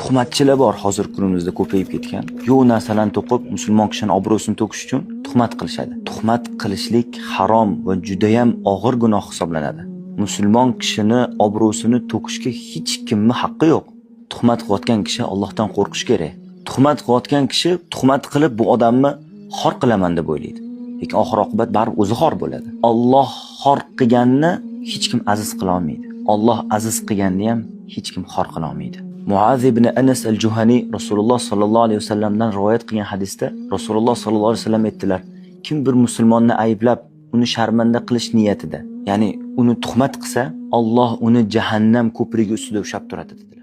Tuhmatchilar bor, hozir kunimizda ko'payib ketgan. Yo'q narsalarni to'qib, musulmon kishini obro'sini to'kish uchun tuhmat qilishadi. Tuhmat qilishlik harom va judayam og'ir gunoh hisoblanadi. Musulmon kishini obro'sini to'kishga hech kimni haqqi yo'q. Tuhmat qilayotgan kishi Allohdan qo'rqish kerak. Tuhmat qilayotgan kishi tuhmat qilib bu odamni xor qilaman deb o'ylaydi. Lekin oxir oqibat baribir o'zi xor bo'ladi. Alloh xor qilganni hech kim aziz qila olmaydi. Alloh aziz qilganni ham hech kim xor qila olmaydi. Muaz ibn Anas al-Juhani Rasululloh sallallohu alayhi vasallamdan rivoyat qilgan hadisda Rasululloh sallallohu alayhi vasallam aytdilar: "Kim bir musulmonni ayblab, uni sharmanda qilish niyatida, ya'ni uni tuhmat qilsa, Alloh uni jahannam ko'prigi ustida ushlab turadi" dedilar.